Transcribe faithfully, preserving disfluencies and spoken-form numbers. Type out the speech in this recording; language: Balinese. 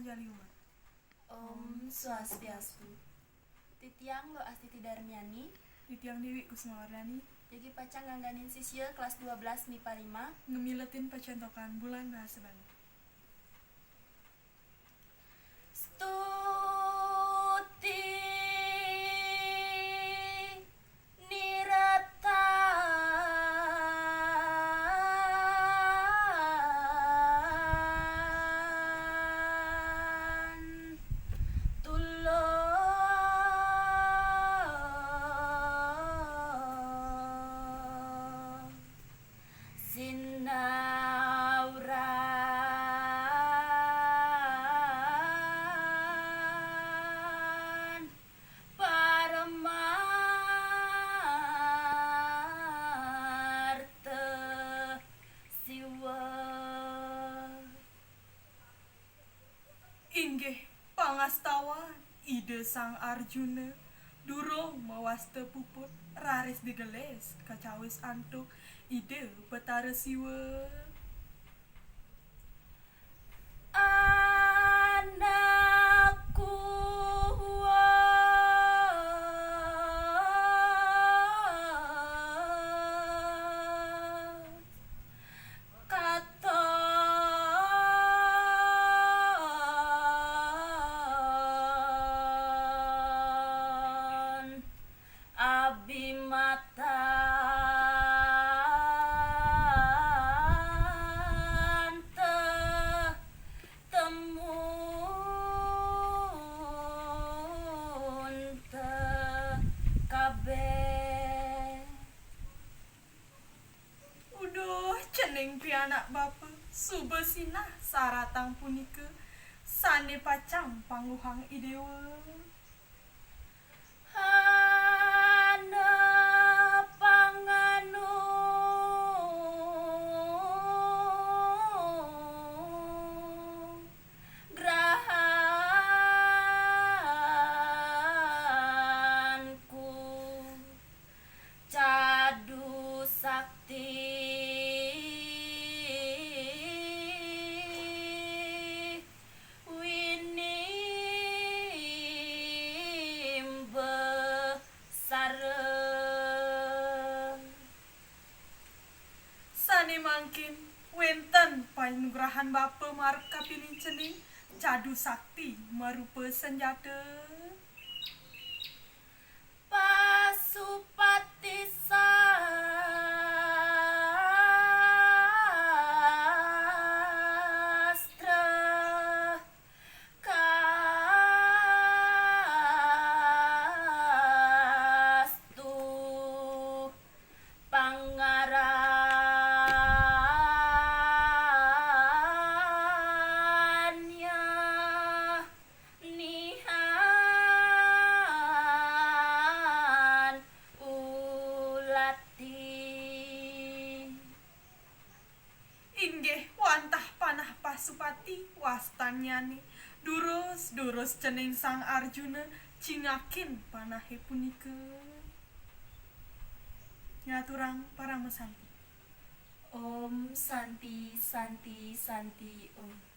Jali umat. Om Swastiastu. Titiang Luh Astiti Darmiani. Titiang Dewi Kusmawardani. Jagi pacang ngangganin sisya kelas dua belas mipa lima. Ngemiletin pacantokan Bulan Bahasa Bali. Stuti niratan tulung sinauran paramarta Siwa. Inggih pangastawan Ida Sang Arjuna durung mawasta puput raris digelis kacawis antuk Ida Betara Siwa. Anakku katon abimatanta temunta kabeh. Uduh cening pianak bapa, suba sinah saratang punika sane pacang pangguhang idewa. Hana panganu grahanku cadu sakti winimba sara. Sane mangkin wenten panugrahan bapa marep kapining cening cadu sakti marupa senjata. Pasupati sastra kastu pangarannya nihan ulati. Inggih wantah panah Pasupati wastannyane, durus-durus cening Sang Arjuna cingakin panahe punika. Ngaturang paramasanti. Om Santi, Santi, Santi, Om.